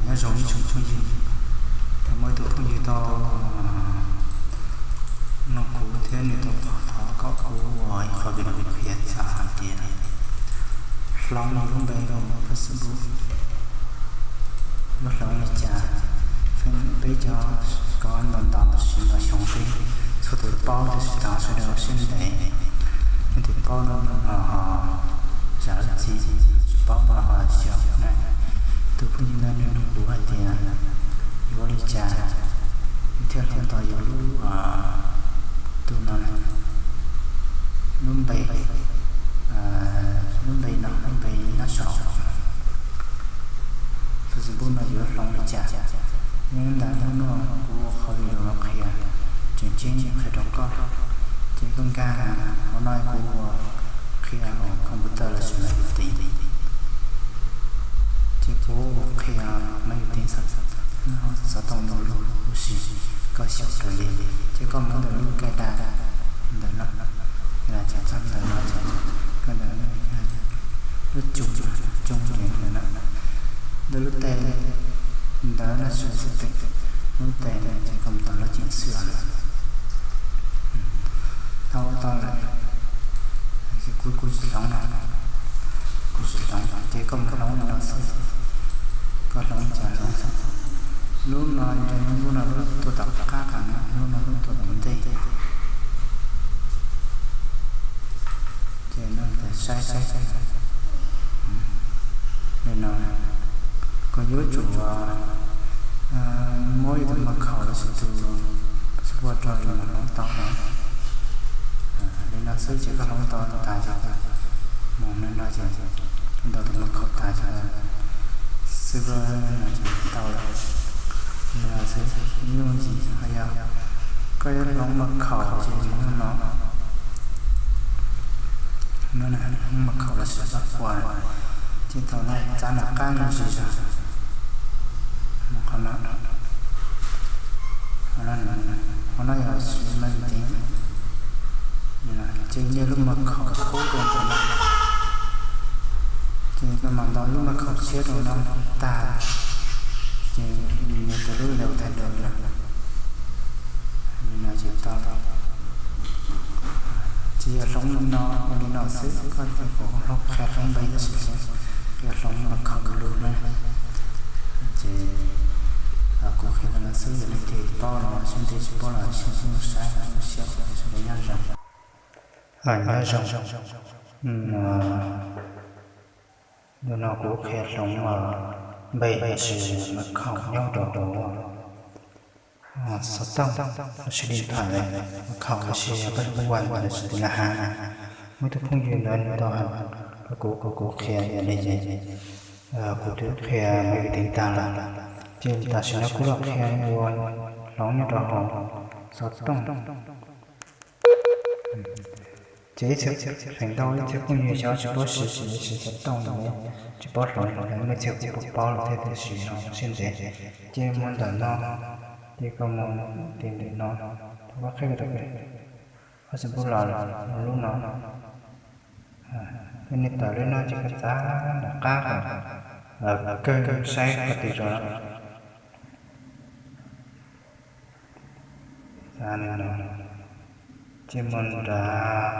Nyob zoo ib tsoom phooj ywg, tau muaj ib tug phooj ywg tau nug kuv thiab nws tau thov kom kuv ua ib qho video qhia txog hais tias hloov lub npe rau Facebook yuav hloov li cas. Peb cov kov ntau ntau tab sis ntau xyoo peb txhua tus paub tab sis tau sawv daws siab ntev, leej twg paub los zam lub txim, tsis paub los ho xyaum na. Tus phooj ywg ntawd nws nug kuv hais tias yuav ua li cas thiaj hloov tau yus lub, tus no, lub npe, lub npe no, lub npe nyob saum Facebook no yuav hloov li cas. Yog li ntawd hnub no kuv ua qhov video no qhia tseem ceeb qhia rau koj, ces koj nkag hauv no kuv ua qhia hauv computer los sis máy vi tính. Ces kuv ua qhia máy vi tính xov tooj ntau lug huv si, koj xyaum raws li. Ces koj muab ntawm lub cài đặt ntawm no, cài đặt txog ntawm no, koj ntawm lub coob, coob ces ntawm no, ntawm lub tes ntawd no xwb, lub tes ntawd ces koj mus tau lub chỉnh sửa lawm. Tau tau lawm, ces kuv, kuv tsis hloov no, kuv tsis hloov ces koj mus hloov li no xwb, koj hloov li cas hloov xwb. Lub no ntshe lub no lub tuaj tom qab qab no, lub no lub tuaj tom ntej. Ces no saib saib li no, koj yuav tsum muab ib tug mật khẩu los sis tus password rau li no hloov tau no. Li no xwb ces koj hloov tau tas ces mus li no ces ntaus tus mật khẩu tas ces xwb no ces tau lawm. Li no xwb, yooj yim. Ho yog koj yuav hloov mật khẩu ces mus no, no hloov mật khẩu los sis password, ces thaum no txav nram qab me ntsis zog, mus qhov no, qhov no yog siv máy vi tính, ces nias lub mật khẩu qub rau ntawm no, ces koj mam ntaus lub mật khẩu tshiab rau no tag, ces nias tus lub lều thay đổi no, li no ces tau. Ces yog hloov li no, ua li no xwb, koj ces kuv hloov qhia hloov npe tab sis yog hloov mật khẩu lus na. Ces kuv qhia li no xwb, yog leej twg paub los siab ntev, tsis paub los siab ntev mus saib, mus xyaum, sawv daws nyob zoo. Nyob zoo. Hnub no kuv qhia hloov npe los sis mật khẩu nyob rau hauv xov tooj los sis điện thoại, mật khẩu los sis password los sis tus na ha. Muaj ib tug phooj ywg ntawd nws tau hais rau kuv kom kuv qhia yam li ces kuv twb qhia máy vi tính tag lawm, ces tam sim no kuv los qhia ua hloov nyob rau hauv xov tooj. Ces ib txhia feem ntau ib txhia phooj ywg xyov tsis paub siv, siv xov tooj, tsis paub hloov, nej txhia kuj paub paub lawm thiab tab sis siab ntev. Ces mus ntawm no, ces koj mus tim ntawm no, thaum koj qhib koj tus Facebook los lub no, koj nias tawm li no ces koj txav nram qab kom kawg saib koj tus zos. Ces mus nram qab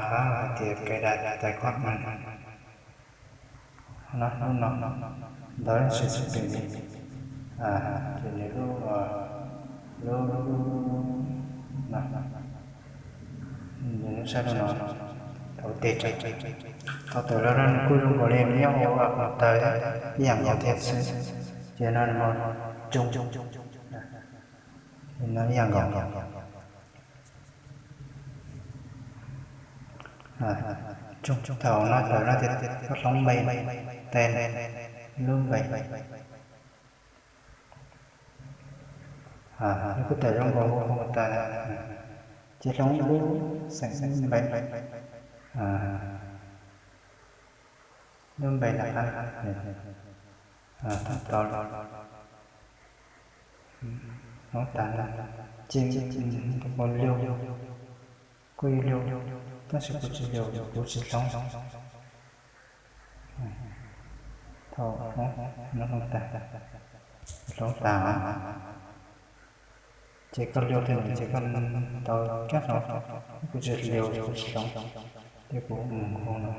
hais tias cài đặt tài khoản no, lub no, ntawd lub xwm txheej pem li, ces nws lub, lub, lub no, nws lub saib rau no, thaum tes, thaum tawm los no nws kuj zoo nkaus li nws nyob hauv ua taws ib yam nkaus thiab xwb, ces no nws mus tsoo, no ib yam nkaus. Thaum no tawm no tias koj hloov npe, tes, lub npe, nws kuj tawm zoo nkaus ua tas, ces hloov lub xeem npe, lub npe nram qab, tau, hloov tas no, ces nkaus lug, kuj yog lug, tab sis kuv tsis lug, kuv tsis hloov. Thaum no hloov tas, Hloov tas. Ces koj liu thiab ces koj tau cab hloov, kuv tsis liu, kuv tsis hloov, ces kuv mus hauv no.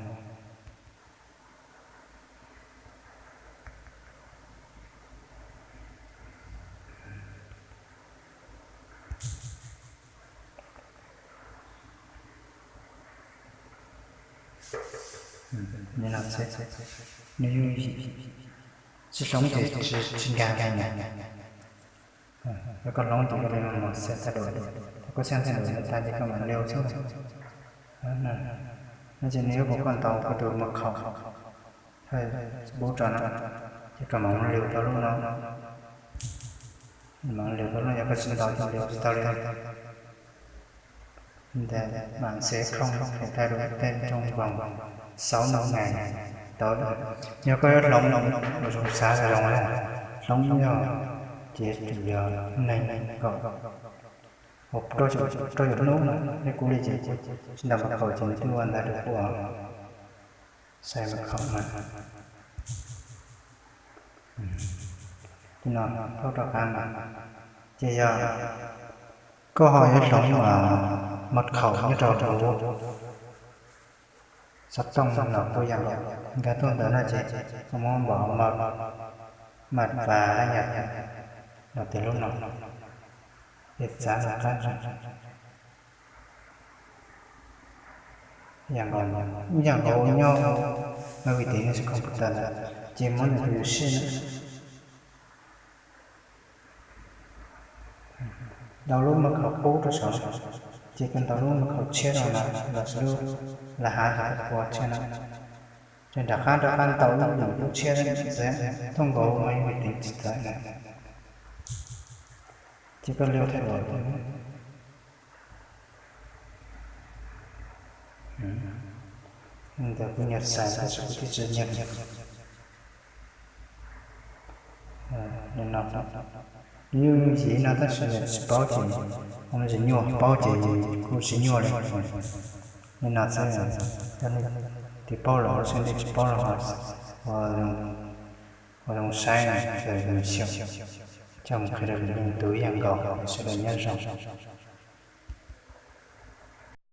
Nws yeej tsis hloov ces tsis nkag li na. Yog koj hloov ces koj li mus xeeb tag dua, koj xeeb tag dua tas ces koj mam liu xwb. No ces nws yuav kom koj ntaus koj tus mật khẩu, pub rau no, ces koj mam liu tau lub no. Mam liu tau lub no, yog koj tsis ntaus ces liu tsis tau li. Ntawm mam xev khoom thay đổi tên trong vòng sáu mươi ngày. Tau, yog koj yuav hloov los zoo xav zoo na, hloov ib zaug ces tsum yog nees nkaum, rau caum hnub na, thiab kuv li ces kuv tsis ntaus mật khẩu ces nws twb ua ntawd rau kuv. Xaiv mật khẩu mas, no, paub rov qab mas, ces yog koj ho yuav hloov mật khẩu nyob rau hauv xov tooj los kuj yog, nkag tuaj ntawd no ces koj muab npaum mật, mật và đăng nhập los tias lub no, ces txav rov qab. Yog nkaus, yog nkaus nyob máy vi tính no, computer ntawd, ces muab nws tus yuam sij na, ntaus lub mật khẩu qub rau saud, ces koj ntaus lub mật khẩu tshiab rau no, los sis lub lab hab ntawd koj qhua tshiab no, ces rov qab rov qab ntaus lub tshiab ntawd, thooj nkaus máy vi tính tsis txawv na. Ces koj liu thay đổi. Ntawm kuv nyuam xaiv tab sis kuv twb tsis nyiam li. Nws yeej yim no tab sis tsis paub ces, tsis nyuaj, paub ces kuj tsis nyuaj li. Li no xwb, yog nej twb paub los ua si, nej tsis paub los ho ua zoo saib, nws xyaum, coj mus qhia rau lwm leej tub yam nkaus, sawv daws nyob zoo.